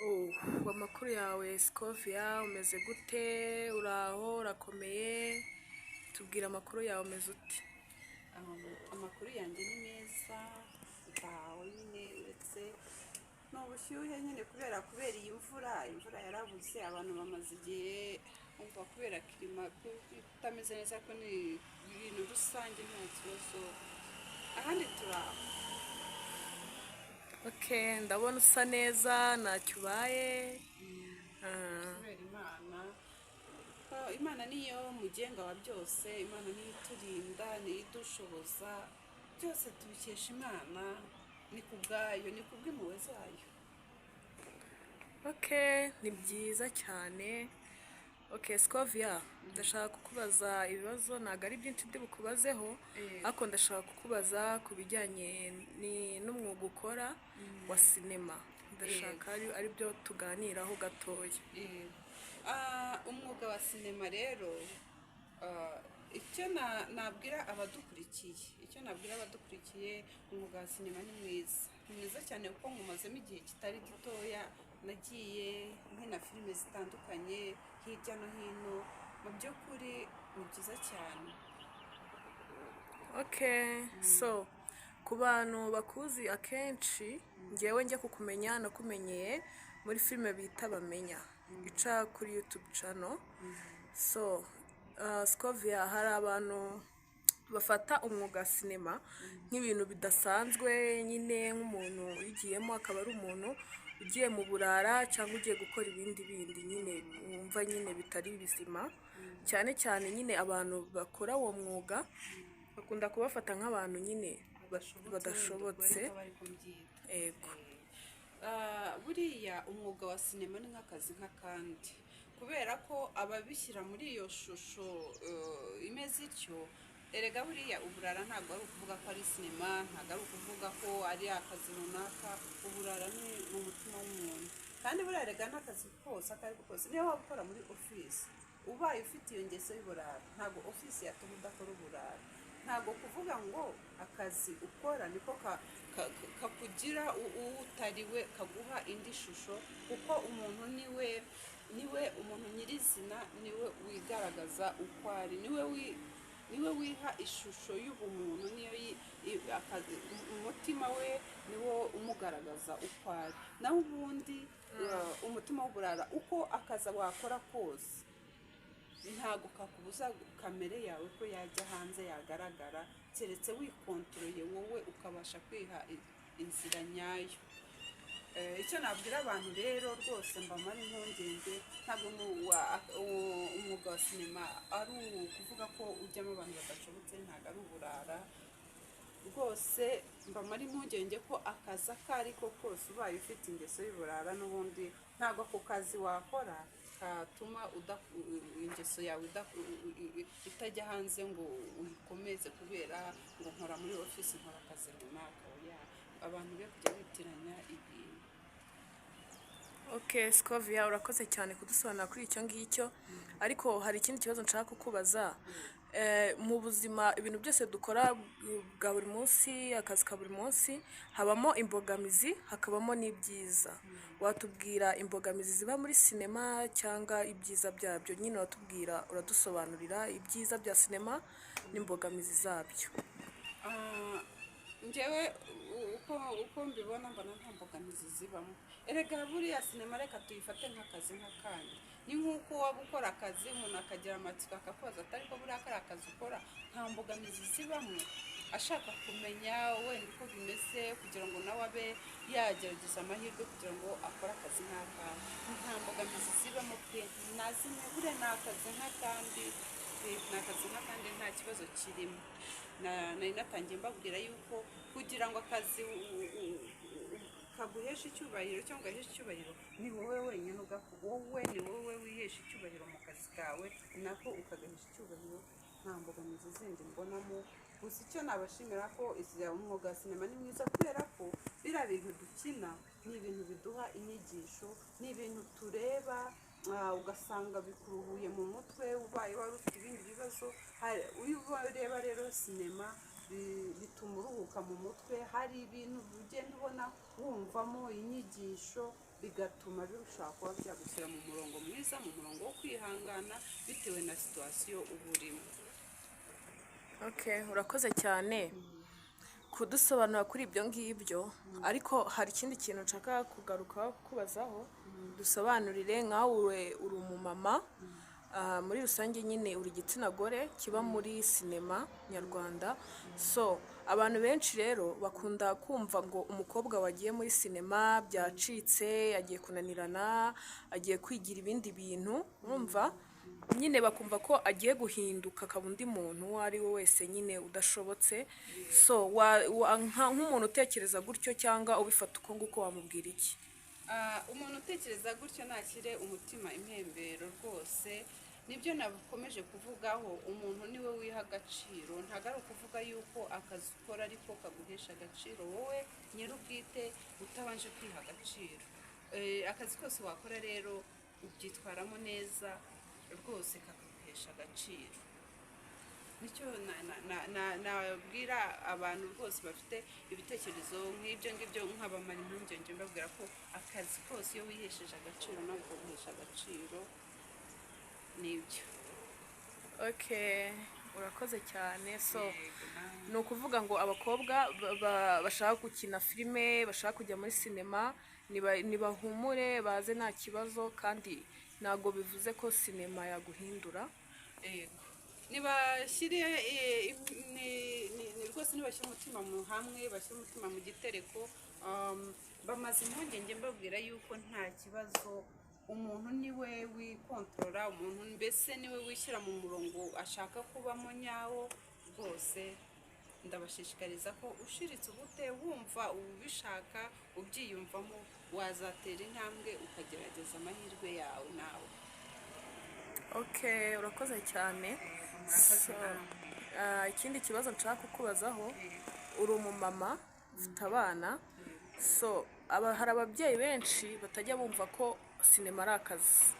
Oh, amakuru yawe Scovia, umeze gute? Uraho, urakomeye? Tubwire amakuru yawe, umeze ute? Amakuru yanjye ni meza, ndaho nyine, uretse ni ubushyuhe nyine kubera iyi mvura. Imvura yarabuze, abantu bamaze igihe umva kubera climat itameze neza, ko ni ibintu rusange, nta kibazo, ahandi turaho. Okay, ndabona usa neza, ntacyo ubaye. Ah, Kubera Imana. Imana niyo mugenga wa byose, Imana niyo iturinda, niyo idushoboza byose, tubikesha Imana, ni ku bwayo, ni ku bw'impuhwe zayo. Okay, ni byiza cyane. Okay, Scovia, ndashaka kukubaza ibibazo, ntabwo ari byinshi ndi bukubazeho, ariko ndashaka kukubaza ku bijyanye n'umwuga ukora wa sinema. Ndashaka ari byo tuganiraho gatoya. Yego. Umwuga wa sinema rero, icyo nabwira abadukurikiye, umwuga wa sinema ni mwiza, ni mwiza cyane, kuko nywumazemo igihe kitari gitoya. Nagiye nkina filime zitandukanye hirya no hino. Mu by'ukuri ni byiza cyane. Okay, so ku bantu bakuzi akenshi, ngewe njya kukumenya nakumenyeye muri filime bita Bamenya, ica kuri YouTube channel. So, Scovia, hari abantu bafata umwuga wa sinema nk'ibintu bidasanzwe nyine, nk'umuntu uyigiyemo akaba ari umuntu ugiye mu burara cyangwa ugiye gukora ibindi bindi nyine wumva nyine bitari bizima. Cyane cyane nyine abantu bakora uwo mwuga bakunda kubafata nk'abantu nyine badashobotse. Badashobotse. Wenda ubwo ariko bari kubyita. Ego. Buriya umwuga wa sinema ni nk'akazi nk'akandi, kubera ko ababishyira muri iyo shusho imeze ityo. Erega buriya uburara ntabwo ari ukuvuga ko ari sinema, ntabwo ari ukuvuga ko ari akazi runaka. Uburara ni mu mutima w'umuntu, kandi buriya erega n'akazi kose ako ari ko kose, niyo waba ukora muri ofisi, ubaye ufite iyo ngeso y'uburara, ntabwo ofisi yatuma udakora uburara. Ntabwo kuvuga ngo akazi ukora niko kakugira uwo utari we, kaguha indi shusho, kuko umuntu niwe umuntu nyirizina, niwe wigaragaza uko ari, niwe wiha ishusho y'ubumuntu, niyo umutima we niwo umugaragaza uko ari. Naho ubundi umutima w'uburara, uko akazi wakora kose, ntabwo kakubuza kamere yawe ko yajya hanze, yagaragara, keretse wikontoroye wowe ukabasha kwiha inzira nyayo. Icyo nabwira abantu rero rwose, mbamara impungenge, ntabwo umwuga wa sinema ari ukuvuga ko ujyamo abantu badashobotse, ntabwo ari uburara rwose. Mbamara impungenge ko akazi ako ari ko kose, ubaye ufite ingeso y'uburara, n'ubundi ntabwo ako kazi wakora katuma ingeso yawe itajya hanze ngo uyikomeze kubera ngo nkora muri ofisi, nkora akazi runaka. Oya, abantu be kujya bitiranya ibintu. Okay, Scovia, urakoze cyane kudusobanurira kuri icyo ngicyo, ariko hari ikindi kibazo nshaka kukubaza. Mu buzima, ibintu byose dukora bwa buri munsi, akazi ka buri munsi, habamo imbogamizi, hakabamo n'ibyiza. Watubwira imbogamizi ziba muri sinema cyangwa ibyiza byabyo nyine? Uratubwira, uradusobanurira ibyiza bya sinema n'imbogamizi zabyo. Njyewe uko mbibona, mbona nta mbogamizi zibamo. Erega buriya sinema reka tuyifate nk'akazi nk'akandi. Ni nk'uko waba ukora akazi, umuntu akagira amatsiko akakubaza atari ko buriya kariya akazi ukora nta mbogamizi zibamo, ashaka kumenya wenda uko bimeze kugira ngo nawe abe yagerageza amahirwe kugira ngo akore akazi nk'akawe. Nta mbogamizi zibamo pe, na zimwe. Buriya ni akazi nk'akandi pe, ni akazi nk'akandi, nta kibazo kirimo. Nari natangiye mbabwira yuko kugira ngo akazi kaguheshe icyubahiro cyangwa gaheshe icyubahiro, ni wowe wenyine, wowe ni wowe wihesha icyubahiro mu kazi kawe, nako ukagahesha icyubahiro. Nta mbogamizi zindi mbonamo. Gusa icyo nabashimira ko umwuga wa sinema ni mwiza, kubera ko biriya bintu dukina ni ibintu biduha inyigisho, ni ibintu tureba ugasanga bikuruhuye mu mutwe, ubaye wari ufite ibindi bibazo. Iyo ureba rero sinema bituma uruhuka mu mutwe, hari ibintu ugenda ubona, wumvamo inyigisho. Bigatuma birushaho kuba byagushyira mu murongo mwiza, mu murongo wo kwihangana bitewe na situation uba urimo. Okay, urakoze cyane kudusobanura kuri ibyo ngibyo, ariko hari ikindi kintu nshaka kugaruka kubazaho. Dusobanurire, nkawe uri umumama, muri rusange nyine uri igitsina gore kiba muri sinema nyarwanda. So abantu benshi rero bakunda kumva ngo umukobwa wagiye muri sinema byacitse, agiye kunanirana, agiye kwigira ibindi bintu. Urumva nyine bakumva ko agiye guhinduka akaba undi muntu uwo ari we wese nyine udashobotse. So nk'umuntu utekereza gutyo cyangwa ubifata uko nguko, wamubwira iki? Umuntu utekereza gutyo nashyire umutima impembero rwose. Nibyo nakomeje kuvugaho, umuntu niwe wiha agaciro. Ntabwo ari ukuvuga yuko akazi ukora ariko kaguhesha agaciro wowe nyir'ubwite utabanje kwiha agaciro. Akazi kose wakora rero ubyitwaramo neza rwose kakaguhesha agaciro. Nicyo nabwira abantu rwose bafite ibitekerezo nk'ibyo ngibyo, nkabamara impungenge mbabwira ko akazi kose iyo wihesheje agaciro nawe kaguhesha agaciro. Nibyo. Okay, urakoze cyane. So Yego, nawe. ni ukuvuga ngo abakobwa bashaka gukina filime, bashaka kujya muri sinema, nibahumure baze, nta kibazo, kandi ntabwo bivuze ko sinema yaguhindura. Yego, nibashyire rwose nibashyire umutima mu hamwe, bashyire umutima mu gitereko. Bamaze impungenge mbabwira yuko nta kibazo. Umuntu niwe wikontorora, umuntu mbese niwe wishyira mu murongo ashaka kubamo nyawo. Rwose ndabashishikariza ko ushiritse ubute, wumva ubishaka, ubyiyumvamo, wazatera intambwe ukagerageza amahirwe yawe nawe. Okay, urakoze cyane. Murakoze. So, Namwe. Ikindi kibazo nshaka kukubazaho, uri umumama ufite abana. So hari ababyeyi benshi batajya bumva ko sinema ari akazi,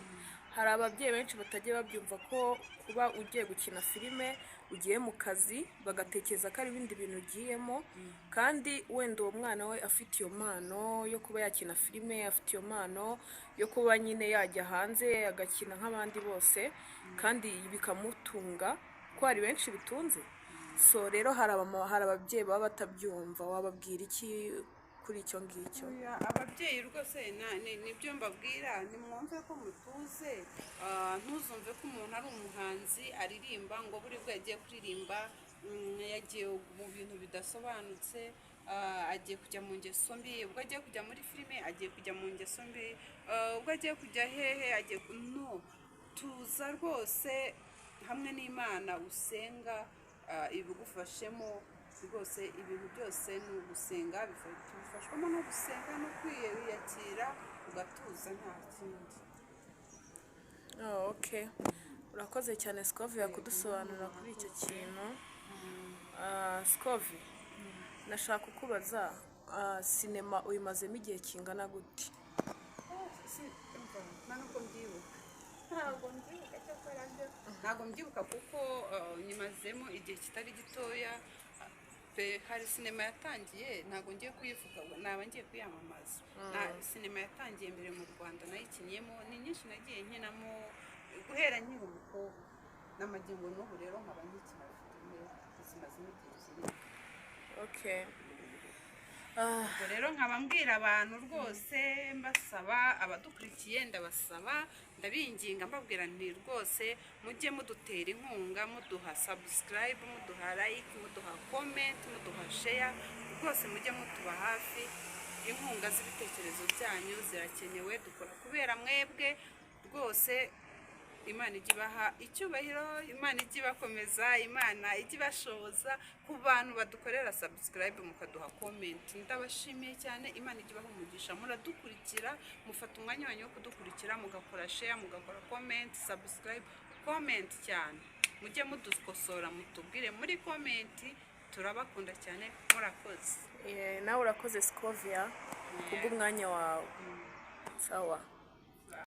hari ababyeyi benshi batajya babyumva ko kuba ugiye gukina filime ugiye mu kazi, bagatekereza ko ari ibindi bintu ugiyemo, kandi wenda uwo mwana we afite iyo mpano yo kuba yakina filime, afite iyo mpano yo kuba nyine yajya hanze agakina nk'abandi bose kandi bikamutunga, ko hari benshi bitunze. So rero hari abamama, hari ababyeyi baba batabyumva, wababwira iki kuri icyo ngicyo? Oya, ababyeyi rwose nibyo mbabwira, nimwumve ko mutuze. Ntuzumve ko umuntu ari umuhanzi aririmba ngo buri bwo yagiye kuririmba, yagiye mu bintu bidasobanutse, agiye kujya mu ngeso mbi, ubwo agiye kujya muri filime agiye kujya mu ngeso mbi, ubwo agiye kujya hehe agiye no tuza rwose hamwe n'Imana usenga, ibigufashemo rwose. Ibintu byose ni ugusenga, tubifashwamo no gusenga no kwiyakira ugatuza, nta kindi. Oh, okay. Urakoze cyane Scovia kudusobanurira kuri icyo kintu. Scovia, nashaka kukubaza, sinema uyimazemo igihe kingana gute? Umva, nta nubwo mbyibuka, ntabwo mbyibuka. Cyakora byo ntabwo mbyibuka kuko nyimazemo igihe kitari gitoya pe. Hari sinema yatangiye, ntabwo ngiye kuyivuga, naba ngiye kuyamamaza. Na sinema yatangiye mbere mu Rwanda nayikinnyemo, ni nyinshi nagiye nkinamo guhera nkiri umukobwa n'amagingo n'ubu rero nkaba nkikina filime, zimazemo igihe kinini. Okay. Ubwo rero nkaba mbwira abantu rwose, mbasaba, abadukurikiye ndabasaba, ndabinginga, mbabwira nti rwose mujye mudutera inkunga, muduha subscribe, muduha like, muduha comment, muduha share. Rwose mujye mutuba hafi, inkunga z'ibitekerezo byanyu zirakenewe. Dukora kubera mwebwe rwose. Imana ijya ibaha icyubahiro, Imana ijya ibakomeza, Imana ijya ibashoboza. Ku bantu badukorera subscribe, mukaduha comment, ndabashimiye cyane. Imana ijya ibaha umugisha. Muradukurikira, mufata umwanya wanyu wo kudukurikira, mugakora share, mugakora comment, subscribe, comment cyane. Mujye mudukosora, mutubwire muri comment. Turabakunda cyane, murakoze. Nawe urakoze Scovia kubw'umwanya wawe. Sawa.